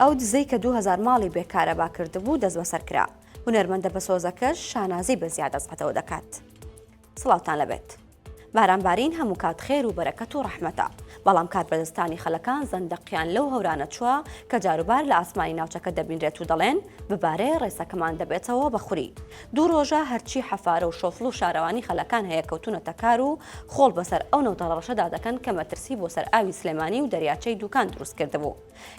ئەو دزەی کە 2000 ماڵی بێ کارەبا کردبوو دەستبەسەر کرا. هونەرمەندە بەسۆزەکەش شانازی بە زیاد ئەسعەدەوە دەکات. سڵاوتان لەبێت. باران بارین هەموو کات خێر و بەرەکەت و ڕەحمەتە، بەڵام کاربەدەستانی خەلەکان زەندەقیان لەو هەورانە چووە کە جاروبار لە ئاسمانی ناوچەکە دەبینرێت و دەڵێن ببارێ ڕێسەکەمان دەبێتەوە بە خوری. دوو ڕۆژە هەرچی حەفارە و شۆفڵ و شارەوانی خەلەکان هەیە کەوتوونەتە کار و خۆڵ بەسەر ئەو نەوتە ڕەشەدا دەکەن کە مەترسی بۆ سەر ئاوی سلێمانی و دەریاچەی دوکان دروست کردبوو.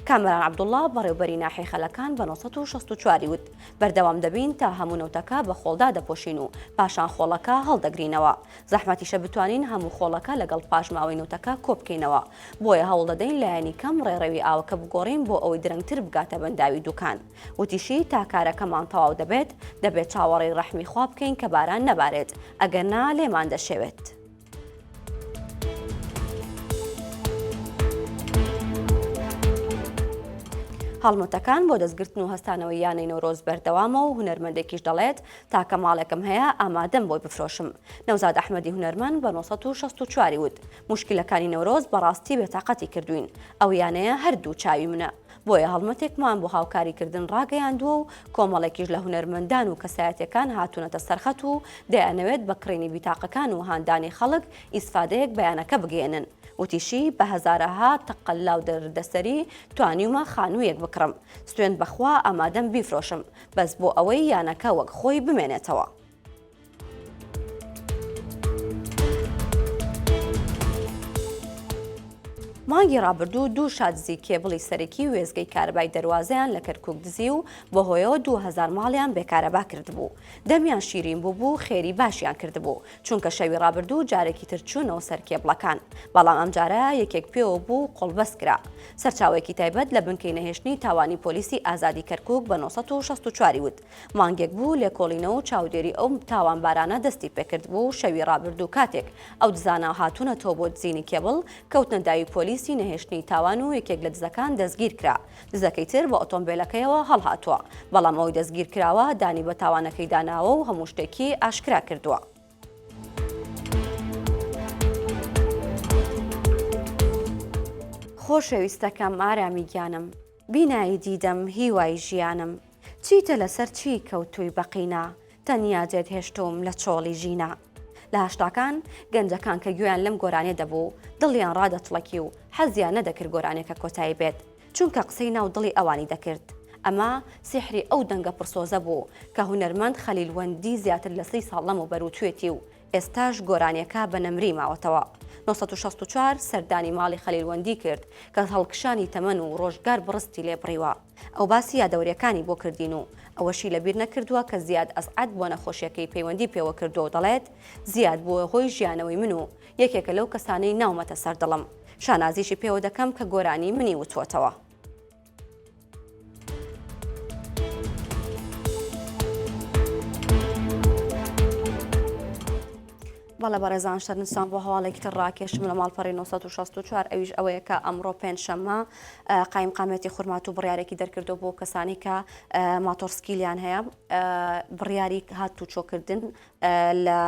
کامەران عەبدوڵڵا، بەڕێوبەری ناحیەی خەلەکان بە 964 ی وت، بەردەوام دەبین تا هەموو نەوتەکە بە خۆڵ دادەپۆشین و پاشان خۆڵەکە هەڵدەگرینەوە. زەحمەتیشە بتوانین هەموو خۆڵەکە لەگەڵ پاشماوەی نەوتەکە کۆبکەینەوە. بۆیە هەوڵدەدەین لایەنی کەم ڕێڕەوی ئاوەکە بگۆڕین بۆ ئەوەی درەنگتر بگاتە بەنداوی دوکان. وتیشی، تا کارەکەمان تەواو دەبێت، دەبێت چاوەڕێی ڕەحمی خوا بکەین کە باران نەبارێت، ئەگەرنا لێمان دەشێوێت. هەڵمەتەکان بۆ دەستگرتن و هەستانەوەی یانەی نەورۆز بەردەوامە و هونەرمەندێکیش دەڵێت تاکە ماڵێکم هەیە ئامادەم بۆی بفرۆشم. نەوزاد ئەحمەدی هونەرمەند بە 964 ی وت، موشکیلەکانی نەورۆز بەڕاستی بێتاقەتی کردووین، ئەو یانەیە هەردوو چاوی منە، بۆیە هەڵمەتێکمان بۆ هاوکاریکردن ڕاگەیاندووە و کۆمەڵێکیش لە هونەرمەندان و کەسایەتیەکان هاتوونەتە سەرخەت و دەیانەوێت بە کڕینی بیتاقەکان و هاندانی خەڵک ئیسفادەیەک بە یانەکە بگەیەنن. وتیشی، بە هەزارەها تەقەلا و دەردەسەری توانیومە خانوویەک بکڕم، سوێند بەخوا ئامادەم بیفرۆشم، بەس بۆ ئەوەی یانەکە وەک خۆی بمێنێتەوە. مانگی ڕابردوو دوو شادزی کێبڵی سەرەکی وێستگەی کارەبای دەروازەیان لە کەرکوک دزی و بەهۆیەوە 2000 ماڵیان بێکارەبا کردبوو. دەمیان شیرین بووبوو خێری باشیان کردبوو، چونکە شەوی ڕابردوو جارێکی تر چوونەوە سەر کێبڵەکان، بەڵام ئەمجارە یەکێک پێوە بوو و قۆڵبەست کرا. سەرچاوەیەکی تایبەت لە بنکەی نەهێشتنی تاوانی پۆلیسی ئازادی کەرکوک بە 964 ی وت، مانگێک بوو لێکۆڵینەوە و چاودێری ئەو تاوانبارانە دەستی پێکردبوو، شەوی ڕابردوو کاتێک ئەو دزانە هاتوونەتەوە بۆ دزینی کێبڵ، کەوتنە داوی پۆلیسی نەهێشتنی تاوان و یەکێک لە دزەکان دەستگیرکرا، دزەکەی تر بە ئۆتۆمبێلەکەیەوە هەڵهاتووە، بەڵام ئەوەی دەستگیرکراوە دانی بە تاوانەکەیدا ناوە و هەموو شتێکی ئاشکرا کردووە. خۆشەویستەکەم ئارامی گیانم، بینایی دیدەم هیوای ژیانم. چیتە لەسەر چی کەوتووی بە قینا تەنیا جێت هێشتووم لە چۆڵی ژینا لە هەشتاکان گەنجەکان کە گوێیان لەم گۆرانیە دەبوو دڵیان ڕادەچڵەکی و حەزیان نەدەکرد گۆرانیەکە کۆتایی بێت چونکە قسەی ناو دڵی ئەوانی دەکرد ئەمە سیحری ئەو دەنگە پڕسۆزە بوو کە هونەرمەند خەلیل وەندی زیاتر لە سی ساڵ لەمەوبەر وتوێتی و ئێستاش گۆرانیەکە بە نەمری ماوەتەوە. 964 سەردانی ماڵی خەلیل وەندی کرد کە هەڵکشانی تەمەن و ڕۆژگار بڕستی لێ بڕیوە. ئەو باسی یادەوەرییەکانی بۆ کردین و ئەوەشی لەبیر نەکردووە کە زیاد ئەسعەد بۆ نەخۆشیەکەی پەیوەندی پێوە کردووە و دەڵێت، زیاد بووە هۆی ژیانەوەی من و یەکێکە لەو کەسانەی ناومەتە سەر دڵم. شانازیشی پێوە دەکەم کە گۆرانی منی وتووەتەوە. بەڵێ بەڕێزان سەرنجتان بۆ هەواڵێکی تر ڕاکێشم لە ماڵپەڕی 964 ئەویش ئەوەیە کە ئەمڕۆ پێنجشەممە قایمقامێتی خورماتوو بڕیارێکی دەرکردو بۆ کەسانی کە ماتۆرسکیلیان هەیە بڕیاری هاتوچۆکردن لە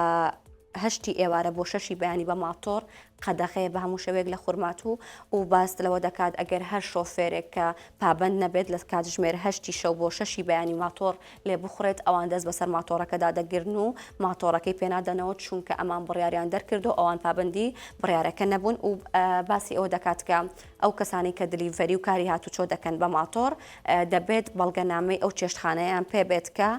هەشتی ئێوارە بۆ شەشی بەیانی بە ماتۆڕ قەدەغەیە بە هەموو شێوەیەک لە خورماتوو و باس لەوە دەکات ئەگەر هەر شۆفێرێک کە پابەند نەبێت لە کاتژمێر هەشتی شەو بۆ شەشی بەیانی ماتۆڕ لێ بخوڕێت ئەوان دەست بەسەر ماتۆڕەکەدا دەگرن و ماتۆڕەکەی پێنادەنەوە چونکە ئەمان بڕیاریان دەرکردو ئەوان پابەندی بڕیارەکە نەبوون و باسی ئەوە دەکات کە ئەو کەسانی کە delivery و کاری هاتوچۆ دەکەن بە ماتۆڕ دەبێت بەڵگەنامەی ئەو چێشتخانەیان پێ بێت کە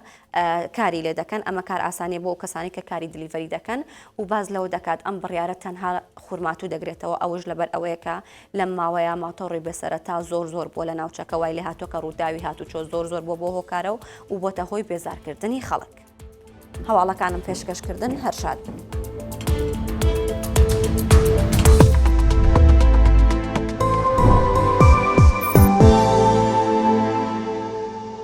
کاری لێ دەکەن، ئەمە کارئاسانیە بۆ ئەو کەسانەی کە کاری delivery دەکەن و باس لەوە دەکات ئەم بڕیارە تەنها خورماتوو دەگرێتەوە ئەوەش لەبەر ئەوەیە کە لەم ماوەیە ماتۆڕی بێسەرەتا زۆر زۆر بووە لە ناوچەکە وای لێهاتووە کە ڕووداوی هاتوچۆ زۆر زۆر بووە بۆ هۆکارە و و بۆتە هۆی بێزارکردنی خەڵک. هەواڵەکانم پێشکەش کردن هەر شاد بن.